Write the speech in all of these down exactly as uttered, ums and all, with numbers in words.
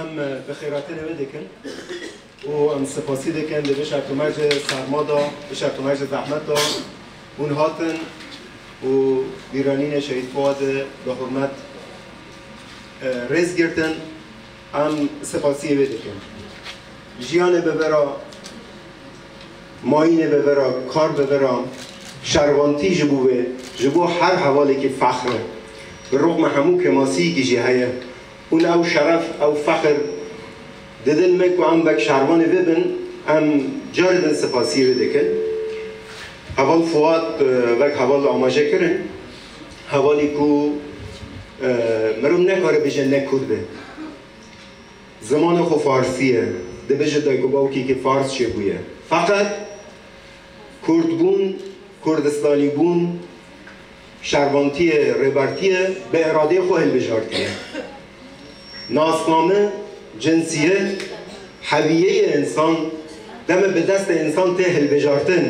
Em bi xêratinê wê dikin û em spasî dikin di vê şertomecê serma de, vê şertomecê zehmet de hûn hatin û bîranînê Şehîd Fuadê bi hurmet, e, rêz girtin. Em spasiyê wê dikin. Jiyanê bi vera, mayînê bi vera, kar bi vera, şerwantî ji bo wê, ji bo her hevalekî fex e. Bi rixma hemû kêmasiyekî jî heye. Hûn ew şeref, ew fexir didin me ku em wek şervanê vê bin, em carê din spasiyê wê dikin. Heval Fuat, e, wek heval amaje kirin, hevalî ku, e, mirov nekare bêje ne Kurd e. Zimanê xwe Farsî ye, dibe ji dayk û bawkekî Fars çêbûye. Feqet Kurdbûn, Kurdistanîbûn, şervantiyê, rêbertiyê bi îradeyê xwe hilbijartiye. Nasname, cinsiyet, hewiyeyê însan, deme bi destê însan tê hilbijartin.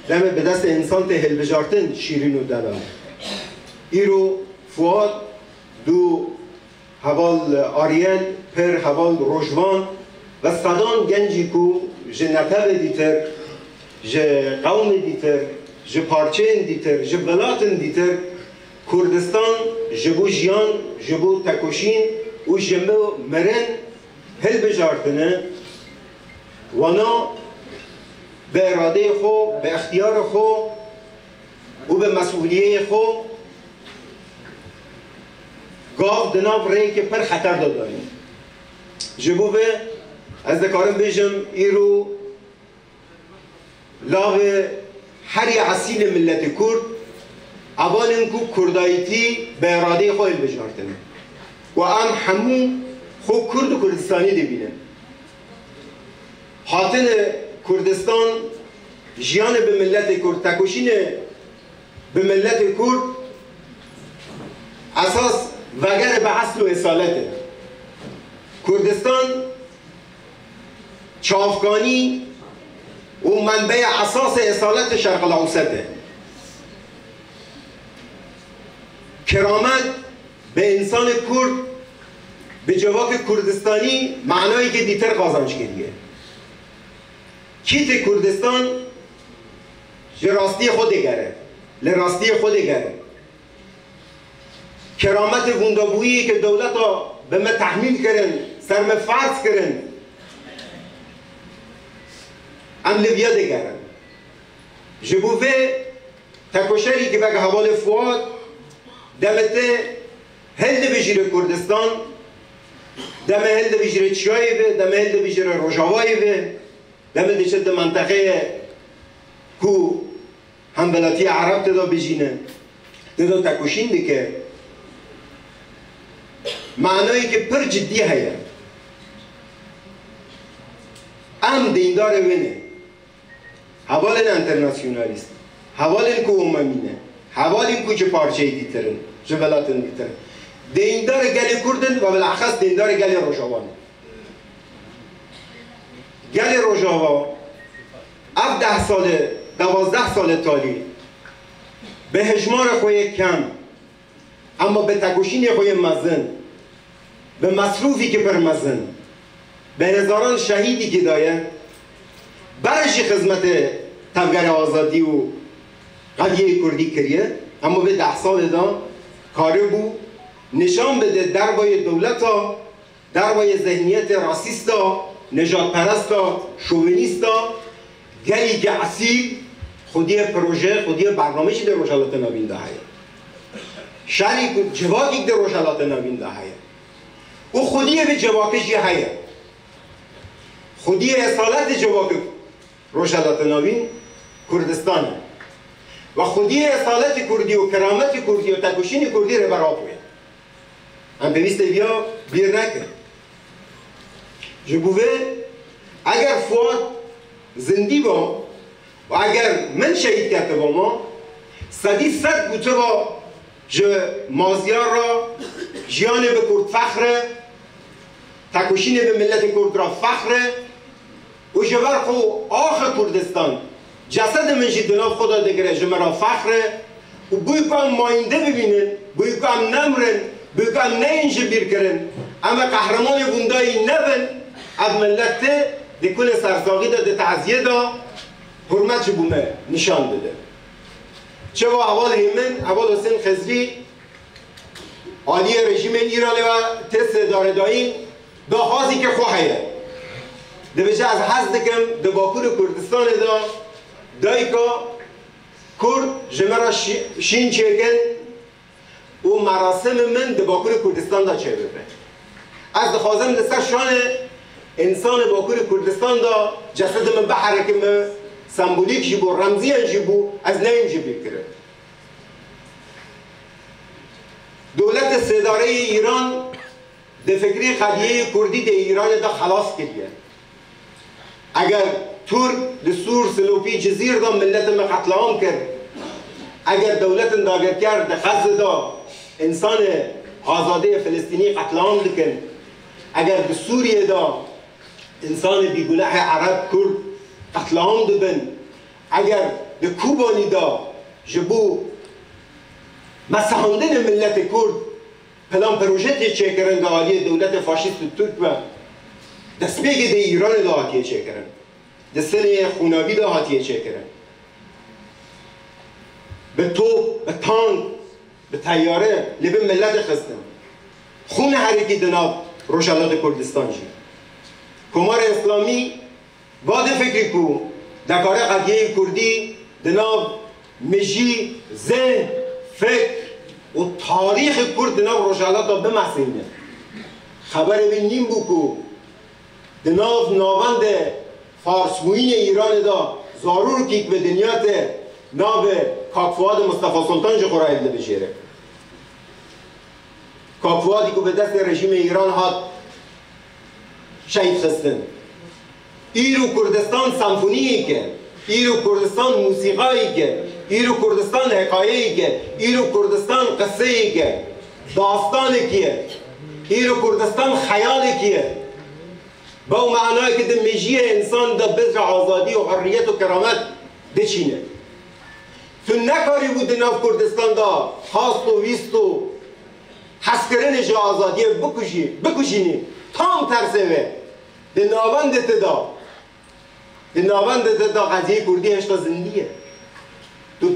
Deme bi destê însan tê hilbijartin, şîrîn û delal. Îro Fuat, du heval Ariel, pir heval Rojvan ve sedan gencî ku ji netewê dîtir, ji qewmê dîtir, ji parçeyên dîtir, ji welatên dîtir Kurdistan ji bo jiyan, ji bo tekoşîn û ji bo mirin hilbijartine, wana bi îradeyê xwe, bi îxtiyarê xwe û bi mesûliyeyê xwe gav di nav rêyekê pir xeter de dayîn. Ji bo vê ez dikarim bêjim, îro lavê herî esîlê miletê Kurd, evan in ku kurdayîtî bi îradeyê xwe hilbijartine. Û em hemû xwe Kurd û Kurdistanî dibînin. Hatine Kurdistan, jiyanê bi miletê Kurd, tekoşînê bi miletê Kurd esas vegerê bi esil û esalet e. Kurdistan çavkanî û menbeyê esasê esaletê Şerqil Ewset e. Keramet bi însanê Kurd, bi civakê Kurdistanî manayekê dîtir qazanc kiriye. Kîtê Kurdistan ji rastiyê xwe digere, li rastiyê xwe digere. Kerametê windabûyiyê ke dewleta bi me tehmîl kirin, ser me ferz kirin, em li viya digerin. Ji bo vê tekoşerî ki wek hevalê Fuat, deme te hildibijîre Kurdistan, deme hildibijîre çiyayê ve, deme hildibijîre Rojavayê ve, deme diçe di menteqeyê ku hemvelatiya Ereb tê de bijîne, tê de tekoşîn dike. Manayeke pir cidî heye. Em deyndarê wê ne. Hevalên enternasyonalîst, hevalên ku omemî ne, hevalên ku ji parçeyê dîtir in, ji welatên dîtir in. Deyndarê gelê Kurd in ve bilaxes deyndarê gelê Rojava ne. Gelê Rojava ev deh salê, dewazdeh salê talî bi hejmarê xwe yê kem, ema bi tekoşînê xwe yê mezin, bi mesrûfîkî pir mezin, bi hêzaran şehîdîkî daye, ber jî xizmetê tevgerê azadî û qediyê kurdî kiriye, ema vê deh salê de karibû nîşan bide dervayê dewleta, dervayê zihniyetê rasîsta, nijadperesta, şovenîsta, gelî ki esîl xwediyê proje, xwediyê bername jî di Rojhilata Navîn de heye. Şerî ku civakî di Rojhilata Navîn de heye. Û xwediyê vê civakê jî heye. Xwediyê esaletê civakê Rojhilata Navîn Kurdistan e. Ve xwediyê esaletê Kurdî û kerametê Kurdî û tekoşînê Kurdî Rêber Apo ye. Em pêwîst e viya bîr nekin. Ji bo vê, eger Fuat zindî ba û eger min şehîd ketiba ma, sedî sed gotiba ji Maziyar re, jiyanê bi Kurd fexr e, tekoşînê bi miletê Kurd re fexr e, û ji ber xwe axê Kurdistan, cesedê min jî di nav xwe de digire, ji min re fexr e û bûyî ku em mayînde bibînin, bûyî ku em nemirin, Bûk em neyên ji bîr kirin, em ê qehremanê windayî nebin, ev millet di kunê sersaxî de, di teziyê de hurmet ji bo me nîşan dide. Çawa heval Hêmin, heval Husên Xizrî, aliyê rejîmê Îranê ve tê sêdarê dayîn, daxwazîkê xwe heye. Dibêje, ez hez dikim di Bakurê Kurdistanê de dayika Kurd ji me re şî-, şîn çêkin û merasimê min di Bakurê Kurdistan de çêbibe. Ez dixwazim li ser şanê însanê Bakurê Kurdistan de cesedê min biherikime, sembolîk jî bû, remziyen jî bû, ez neyêm ji bîr kirin. Dewletê sêdareyê Îran di fikrê qediyeyê Kurdî di Îranê de xelas kiriye. Eger Tirk li Sûr, Silopî, Cizîr de miletê me qetliam kir, eger dewletên dagirker di Xezze de însanê azadê Filistînî qetliam dikin, eger di Sûriyê de însanê bîgunehê Ereb, Kurd qetliam dibin, eger li Kobanî de ji bo mesehandinê miletê Kurd plan proje tê çêkirin li aliyê dewletê faşîst û Tirk ve, destpêkê di Îranê de hatiye çêkirin. Di sinê xûnavî de hatiye çêkirin. Bi top, bi tank, bi teyare li bin miletê xistin. Xûn herikî di nav Rojhelatê Kurdistan jî. Komarê Îslamî va difikirî ku dekare qediyeyê Kurdî di nav mijî, zihn, fikr û tarîxê Kurd di nav Rojhilata bimesîne. Xeberê wî nîn bû ku di nav navendê farsbûyînê Îranê de zarokek bi dinya tê, navê Kak Fuadê Mistefa Sultan ji xwe re hildibijêre. Kak Fuadî ku bi destê rejîmê Îran hat şehîd xistin. Îro Kurdistan senfoniyek e, îro Kurdistan mûsîqayek e, îro Kurdistan hekayeyek e, îro Kurdistan qiseyek e, dastanekî ye, îro Kurdistan xeyalekî ye. Bew manayekî di mejiyê însan de bizra azadî û hurriyet û keramet diçîne. Tu nekarîbû di nav Kurdistan de hast û wîst û hezkirinê ji azadiyê bikujî, bikujînî. Tam tersê wê. Di navendê te de, di navendê te de qeziyê Kurdî hêşta zindî ye. Tu,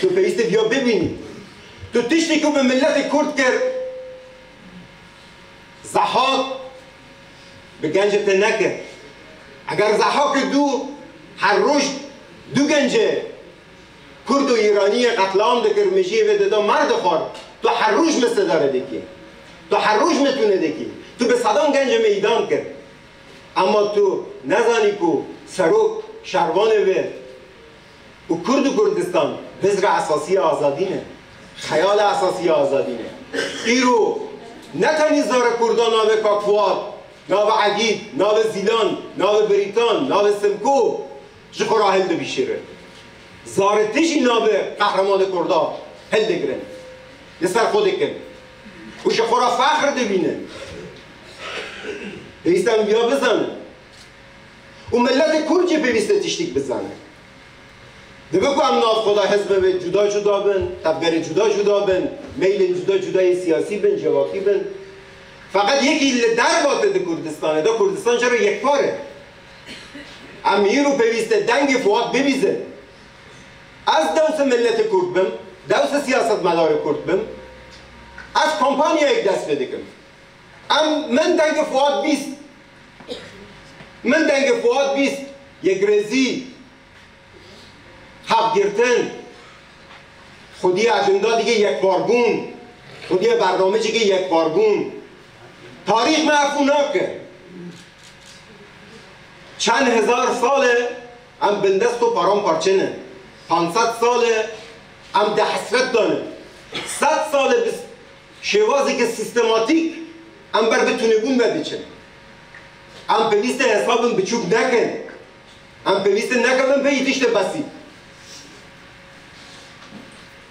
tu pêwîst e viya bibînî. Tu tiştê ku bi miletê Kurd kir, Zehak bi gencê te nekir. Eger Zehakê dû her roj du gencê Kurd û Îraniyê qetliam dikir, mejiyê vê dida mer dixwar, tu her roj me sêdarê dikî. Tu her roj me tune dikî. Tu bi sedan gencê me îdam kir. Ema tu nezanî ku serok şervanê wê û Kurd û Kurdistan bizra esasî ya azadî ne. Xeyala esasî ya azadî ne. Îro ne tenî zarê Kurdan navê Kak Fuad, navê Edîd, navê Zîlan, navê Birîtan, navê Simko ji xwe re hildibijêrin. Zarê te jî navê qehremanê Kurda hildigirin. Li ser xwe dikin. Û ji xwe re fexr dibînin. Pêwîst e em viya bizanin. Û miletê Kurd jî pêwîst e tiştîk bizane. Dibe ku em nav xwe de hizbê wê cuda cuda bin, tevgerê cuda cuda bin, meylên cuda cuda yê siyasî bin, civakî bin. Feqet yekî li dervatê di Kurdistanê de, Kurdistan jê re yekpar e. Em îro pêwîst e dengê Fuad bibîzin. Ez dewsa miletê Kurd bim, dewsa siyasetmedarê Kurd bim, ez kampanyayek dest pê dikim. Em, min dengê Fuad bîst. Min dengê Fuad bîst. Yekrêzî, heqgirtin, xwediyê ajenda dike yekparbûn, xwediyê bernameceke yekparbûn. Tarîx me efû nake. Çend hezar sal e em bindest û paramparçe ne. Panc sed sal e em di hesret de ne. Sed sal e bi şêwazeke sîstematîk em ber bi tunebûn ve diçin. Em pêwîst e hesabên biçûk nekin. Em pêwîst e nekevin pey tiştê besî.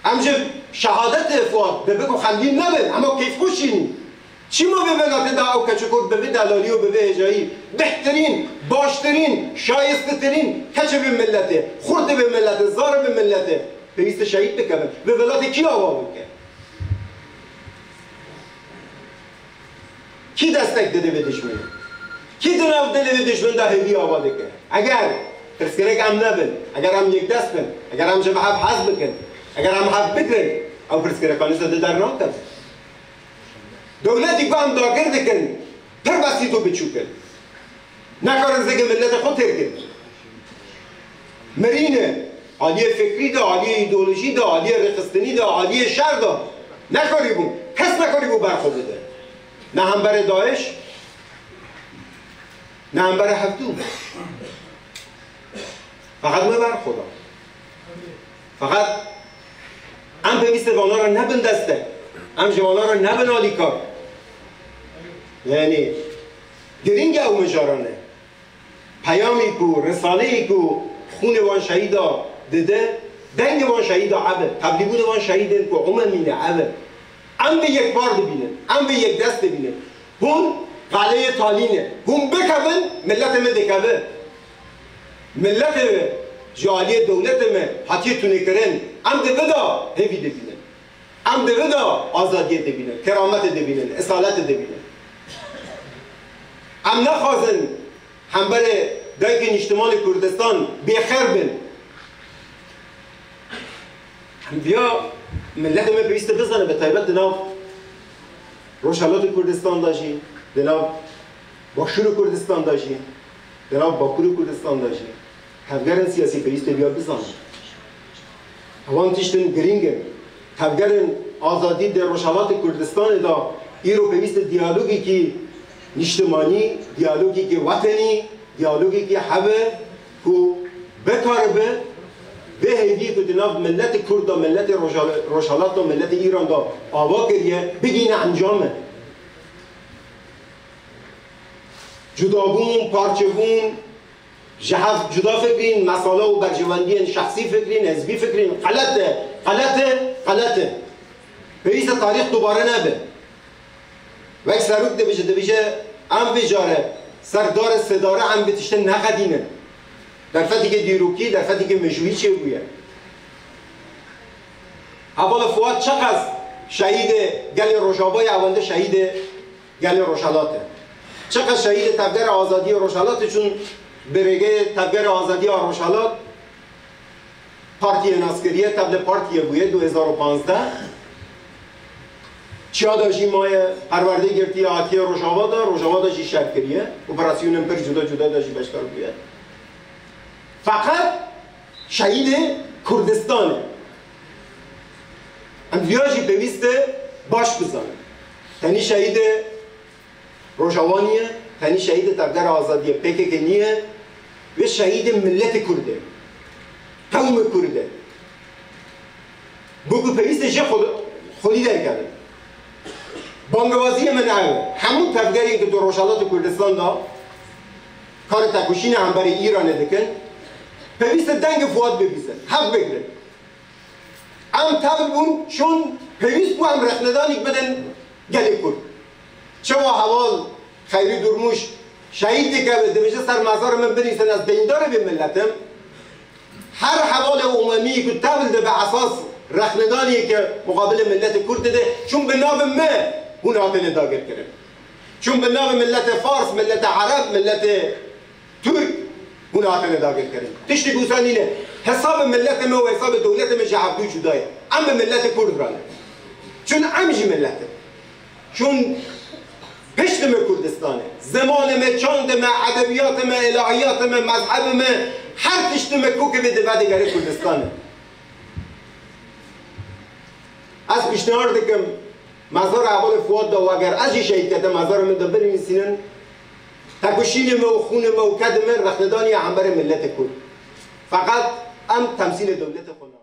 Em ji şehadetê Fuad, bebek û xemgîn nebin, ema keyfxweş jî nîn. Çima vê welatê de ew keç û kurt bi vê delalî û bi vê hêjayî bêhtirîn, baştirîn, şayestetirîn keçê vê miletê, xurtê vê miletê, zarê vê miletê pêwîst e şehîd bikevin? Vê welatê kî ava bike? Kî destek dide vê dijminê? Kî di nav dilê vê dijmin de hêvî ava dike? Eger pirsgirêk em nebin, eger em yekdest bin, eger em ji bi hev hez bikin, eger em hev bigrin, ew pirsgirêkanî zêde dernakevin. Dewletî ku em dagir dikin, pir besît û biçûk in. Nekarin zêkê miletê xwe têr kin. Mirî ne, aliyê fikrî de, aliyê îdeolojî de, aliyê rêxistinî de, aliyê şer de nekarîbû, kes nekarîbû ber xwe bide. Ne hemberê DAIŞ, ne hemberê Hevdû. Feqet me ber xwe da. Feqet em pêwîst e vana re nebin destek. Em ji vana re nebin alîkar. Yanî girîng e ew mijara ne. Peyamî ku, risaleyê ku xûnê wan şehîda dide, dengê wan şehîda ev e, tevlîbûnê wan şehîdên ku umemî ne ev e. Em vê yekbar dibînin, em vê yekdest dibînin. Hûn qaleyê talî ne. Hûn bikevin, miletê me dikeve. Miletê me ji aliyê dewletê me hatiye tunêkirin. Em di vê de hêvî dibînin. Em di vê de azadiyê dibînin, kerametê dibînin, esaletê dibînin. Em nexwazin hemberê dayikê nîştimanê Kurdistan bêxêr bin. Em viya miletê me pêwîst e bizane, bi taybet di nav Rojhelatê Kurdistan de jî, di nav Başûrê Kurdistan de jî, di nav Bakurê Kurdistan de jî tevgerên siyasî pêwîst e viya bizanin. Ewan tiştin girîng in. Tevgerên azadî di Rojhelatê Kurdistanê de îro pêwîst e diyalogekî nîştimanî, diyalogekî wetenî, diyalogekî hebe ku bikaribe vê hêviyê ku di nav miletê Kurd de, miletê Rojhal-, Rojhelat de, miletê Îran de ava kiriye, bigihîne encamê. Cudabûn, parçebûn, ji hev cuda fikrîn, mesele û berjewendiyên şexsî fikrîn, hizbî fikrîn, xelet e, xelet e, xelet e. Pêwîst e tarîx dubare nebe. Wek serok dibêje, dibêje, em vê care ser darê sedare em vê tiştê neqedînin. Derfetêkê dîrokî, derfetêkê mijûyî çêbûye. Hevala Fuat çiqas şehîdê gelê Rojava ye, ewende şehîdê gelê Rojhelat e. Çiqas şehîdê Tevgera Azadiyê Rojhelat e, çûn bi rêgeyê Tevgera Azadiya Rojhelat partiyê nas kiriye, tevlê partiyê bûye du hezar û panzdeh. Çiya de jî maye, perwerdê girtiye, hatiye Rojava de, Rojava de jî şer kiriye. Operasyonên pir cuda cuda de jî beşdar bûye. Feqet şehîdê Kurdistanê. Em viya jî pêwîst e baş bizanin. Tenî şehîdê Rojava niye, tenî şehîdê Tevgera Azadiyê P K K niye, vê şehîdê miletê Kurd e, qewmê Kurd e. Bû ku pêwîst e jê xwe-, xwedî derkevin. Bangewaziyê min ew e. Hemû tevgerên ku di Rojhelatê Kurdistan de karê tekoşînê hemberî Îranê dikin, pêwîst e dengê Fuat bibîsin, hev bigrin. Em tevl bûn, çûn pêwîst bû em rexnedanîk bidin gelê Kurd. Çawa heval Xeyrî Durmuş şehîd dikeve, dibêje ser mezarê min binîsin, ez deyndarê vê milet im. Her hevalê umemî ku tevl dibe esas rexnedaniyeke muqabilê miletê Kurd dide, çûn bi navê me hûn hatine dagirkirin. Çûn bi navê miletê Fars, miletê Ereb, miletê Türk hûn hatine dagirkirin. Tiştek wisa nîne. Hesabê miletê me û hesabê dewletê me ji hevdû cuda ye. Em bi miletê Kurd re ne. Çûn em jî milet in. Çûn piştê me Kurdistan e. Zimanê me, çandê me, edebiyatê me, ilahiyatê me, mezhebê me, her tiştê me kokê vê dibe digere Kurdistan e. Ez piştihar dikim, mezara hevalê Fuat de weger ez jî şehîd kete mezara min de binivîsînin, tekoşînê me û xûnê me û kedê me rexnedaniye hemberê miletê Kurd. Feqet em temsîlê dewletê xwe